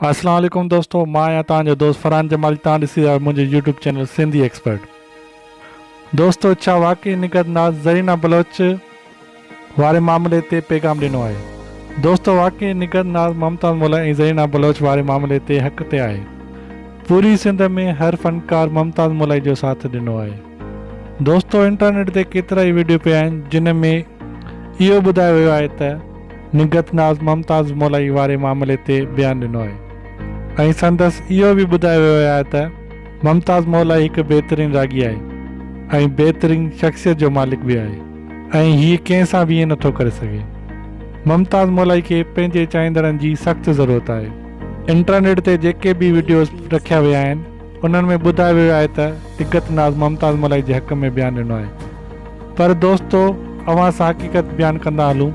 اسلام عليڪم دوستو مان آهيان توهان جو دوست فرحان جمالي توهان ڏسي رهيا آهيو منهنجو يوٽيوب چينل سنڌي ايڪسپرٽ دوستو ڇا واقعي نگهت ناز زرينا بلوچ واري معاملي تي پيغام ڏنو آهي دوستو واقعي نگهت ناز ممتاز مولائي ۽ زرينا بلوچ واري معاملي تي حق تي آهي پوري سنڌ ۾ هر فنڪار ممتاز مولائي جو ساٿ ڏنو آهي دوستو انٽرنيٽ تي ڪيترائي وڊيو پيا آهن جن ۾ اهو ٻڌايو ويو آهي ته نگهت ناز ممتاز مولائي واري معاملي تي بيان ڏنو آهي ۽ سندس اهو به ٻڌايو ويو آهي ته ممتاز مولائي هڪ بهترين راڳي آهي ۽ بهترين شخصيت جو مالڪ به آهي ۽ هي ڪنهن سان به ائين نٿو ڪري سگهي. ممتاز مولائي کي پنهنجي چاهيندڙن جي سخت ضرورت آهي. انٽرنيٽ تي جيڪي به وڊيوز رکيا ويا آهن انهن ۾ ٻڌايو ويو آهي ته نگهت ناز ممتاز مولائي جي حق ۾ بيان ڏنو آهي. پر دوستو اوهان سان حقيقت بيان ڪندا هلون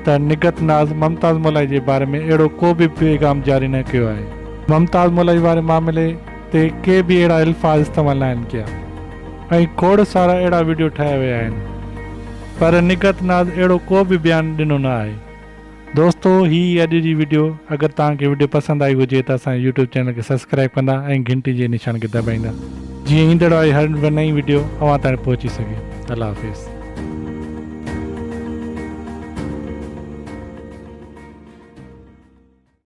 ته نگهت ناز ممتاز مولائي جي باري ۾ اهڙو ڪو به پيغام جاري نه ڪيو آهي. ممتاز مولائي واري معاملي تي ڪي به اهڙا الفاظ استعمال ناهن ڪيا ۽ کوڙ سارا اهڙا وڊيو ٺاهيا ويا آهن پر نگهت ناز اهڙو ڪو به بيان ڏنو نه آهي. دوستو هي هئي اڄ جي وڊيو اگر توهان کي وڊيو پسند آئي هجي ته اسان جي يوٽيوب چينل کي سبسڪرائب ڪندا ۽ گهنٽي جي نشان کي دٻائيندا جيئن ايندڙ واري هر نئين وڊيو اوهان تائين پهچي سگهي الله حافظ.